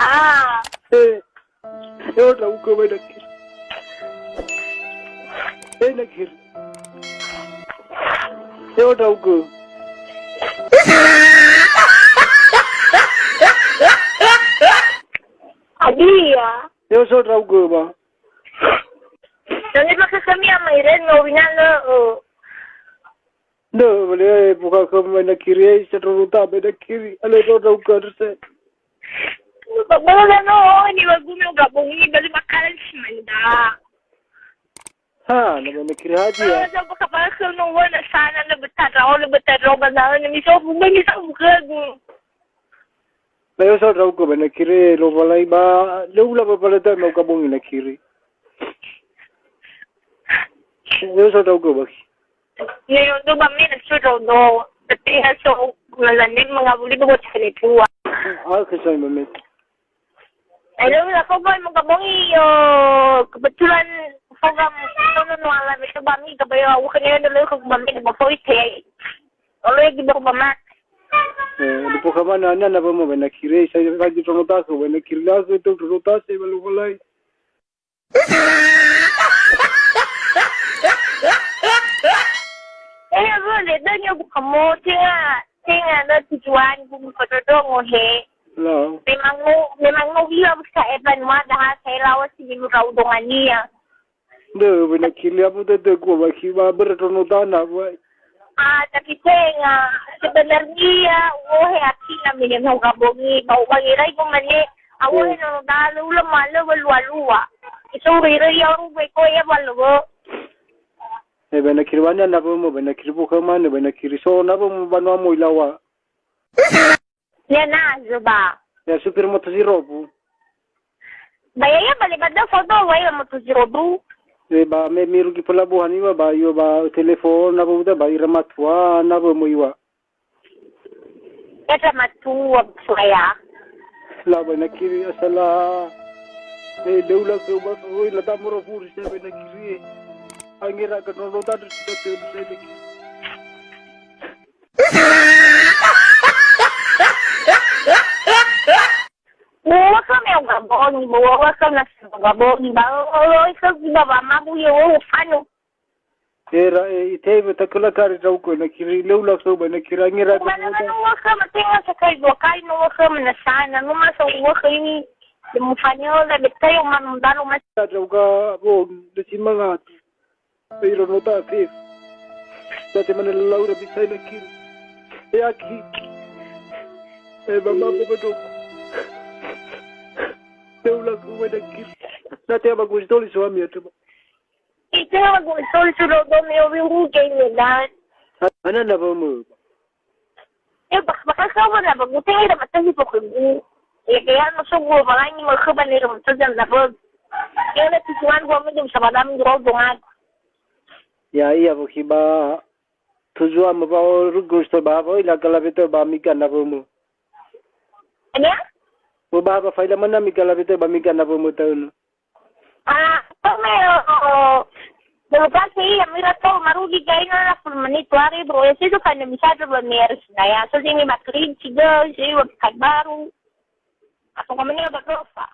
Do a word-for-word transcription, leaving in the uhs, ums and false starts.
Ah. Eh, eh, ndra'ugö, wena kiri. Eh, na kiri. Eh, ndra'ugö. Hadia? Eh, so ndra'ugö ba. Dani bakha kami ama Irene, no, wina, no, oh. Nö, bale, buka ke wena kiri, eh, sa ndra'ugö ba wena kiri. Ale, so ndra'ugö, terus, eh. Ba, ba, no, oh, ni wagu me uga bongi, bali makanan si manda. Ha, na wena kiri hadia? Ah, sa bakha bakha no, wena sana, na betara, oh, na betara, ba, na, na, mi so, ba, mi so, ba, Na yo so ndra'ugö ba na kiri, Lowalangi ba, lö ula ba balada na uga bongi na kiri. Yo so ndra'ugö ba. Yo, yo, do ba me na so do do. Tapi ha so, na la ne mengabuli ba buat kali tua. Ah, ke so ba me. Hello, la ko ba mo uga bongi yo, kebetulan ko ba no no ala me so ba mi ka ba yo, aku kena dulu ke ba mi ba koi te. Olo ya di ba ma. Eh, di pokha mana na na ba mo wena kiri, sa, sa di trono tase, wena kiri la ke tu trono tase, ba Lowalangi. Eh, boleh, dan yo buka mo, tenga, tenga na tujuan, buka dodongo he. Hello. Memang no, memang no, iya, buka Evan, mada ha, saya lawas di murau dongania. Nde, wena kiri amu tete gua, wa ki wa bere tono tana, wa. Ah, tapi tenga, sebenarnya, wohe akina mene mau gabongi, mau bangirai ko mane, awohe no dalu, ula male, wa lua-lua. Isu rire ya, ru be ko ya, wa lua. Eh, wena kiri wania na bomo, wena kiri buka mana, wena kiri so, na bomo banua mo ilawa. Ya na, coba. Ya, supir moto zero bu. Ba ya, ya, bale ba da foto, wa ya moto zero bu. Eh, ba me mirugi pelabuhan iwa, ba iwa ba telepon, na ba uda ba ira matua, na ba mo iwa. Ya, sa matua, saya. La ba na kiri asala. Eh, daula ke ba, oi, la ta moro furi, saya ba na kiri. Angera ke nono tadu, sudah ke, saya na kiri. Uwa ka me uga bongi, uwa ka na uga bongi, ba, o, o, o, ka ba, ba, ma, bu, ye, o, fano. Era, e, ite, be, ta, kula, kari, tau, ko, na, kiri, leu, la, so, ba, na, kira, ngira, Uwa na, na, uwa ka, ma, tenga, sa, kai, dua kali, no, uwa ka, ma, na, sana, no, ma, sa, uwa ka, ini, de, mu, fano, la, be, tayo, ma, no, dalo, ma. Ta, tau, ka, bo, de, si, ma, la, tu. Iro no ta fe. Sa te mana laura bi sai na kiri. E aki. E mama bo bedo. Te ula ku we na kiri. Na te ama gustoli suami atema. Ite ama gustoli su do do me obi ru ke me dan. Ana na ba mo. Eh, bak-, bakal kau mana, bak-, gute ngira mata si pokok gu. Ya, kayak masuk gua malah ini mau ke bandar mata jam double. Ya, ada tujuan gua minum sama dalam gua dongan. Ya, iya, bagi ba tujuan mau bawa rugus tu ba, ba, ila kalau betul ba mika na bomo. Ada? Mau ba, ba faila mana mika la betul ba mika na bomo tahun. Ah, kami, oh, belum pasti, ya, mira tahu, marugi kaina lah, sepuluh menit, dua hari, bro. Ya, situ kan, bisa tuh, belum ya, harus, nah, ya, so, sini, Madrid, juga, sih, buat pekan baru. Atau kamu ini, apa, Nova?